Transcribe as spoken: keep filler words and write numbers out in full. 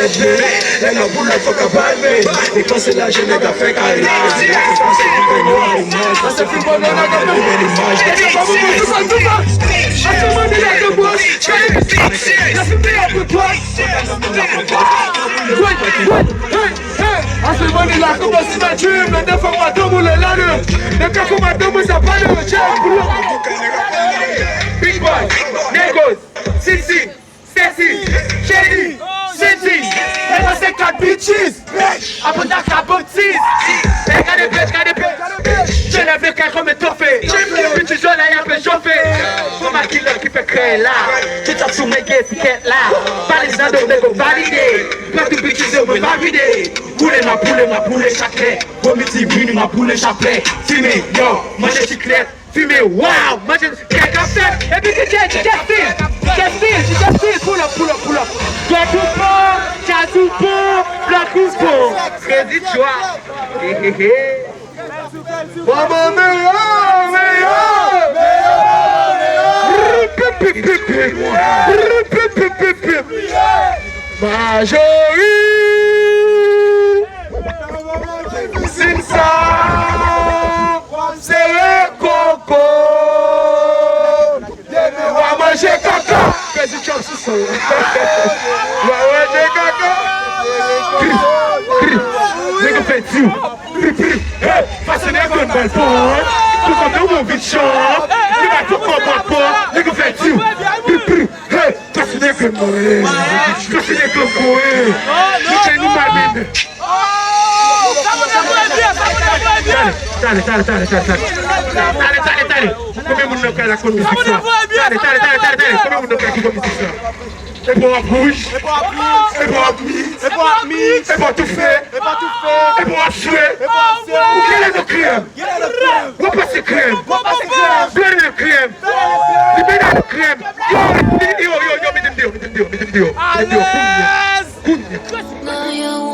Lè n ap boule fòk ap alme. E panse laje nèg ap fè kay la. Panse ki fè nou a imaj. Panse ki fè nou a imaj. Ase mande la kòmanse nan dream nan defòmatè mwen la nan nan defòmatè mwen sa pa nan Big Boy, Negos, Sisi, Sesi, Cheri, Sesi, Negos se kat bitches. Apre ta ka baptiz. E gade pèch, gade pèch. Je lève le cœur comme étoffé. Bitches yo la y a fait chauffer. Fò makilè ki fè krèy la. Tout sa sou mwen gen etikèt la. Pale zando nèg yo valide. Pran tout bitches yo mwen ma vide. Boule m ap boule, m ap boule chak lè. Vomiti vini, m ap boule chaplè. Fimen, yo, manje chiklèt. Fimen, waw, manje kèk ap fèt. Epi DJ, DJ Steve, DJ Steve, DJ Steve, pull up, pull up, pull up. Gòdoupo, Jazoupo, Blackoupo. Crazy Joa. He, he, he. Mama mia, mia, mia. Pip, pip, pip, pip. Pip, pip, pip, pip. Majori. Sin sa. Sere koko. Demen w a manje kaka. Pèdi chòp sou son. W a manje kaka. Kri, kri. Nèg yo fè di w. Pri, pri, hey, fason nèg yo bal pon. Pou kòm yo bon vit chan. Li pa tou kòm apò. Nèg yo fè di w. Pri, pri, hey, fason nèg yo mwen. Fason nèg yo mwen. Li fè nou mal menm. Tale, tale, tale, tale, tale, tale. Tale, tale, tale. Konbyen moun nan kay la konn mizik sa? Tale, tale, tale, tale, tale. Konbyen moun nan kay ki konn mizik sa? Epa w ap wouj. Epa w ap miz. Epa w ap miz. Epa w ap miz. Epa w toufe. Epa w toufe. Epa w ap swe. Epa w ap swe. Ou genlè nan krèm. Genlè nan krèm. Ou ap pase krèm. Ou ap pase krèm. Blende nan krèm. Blende nan krèm. Li blende nan krèm. Yo, yo, yo, yo, mete m deyò, mete m deyò, mete m deyò, mete m deyò. Kounye a. Kounye a.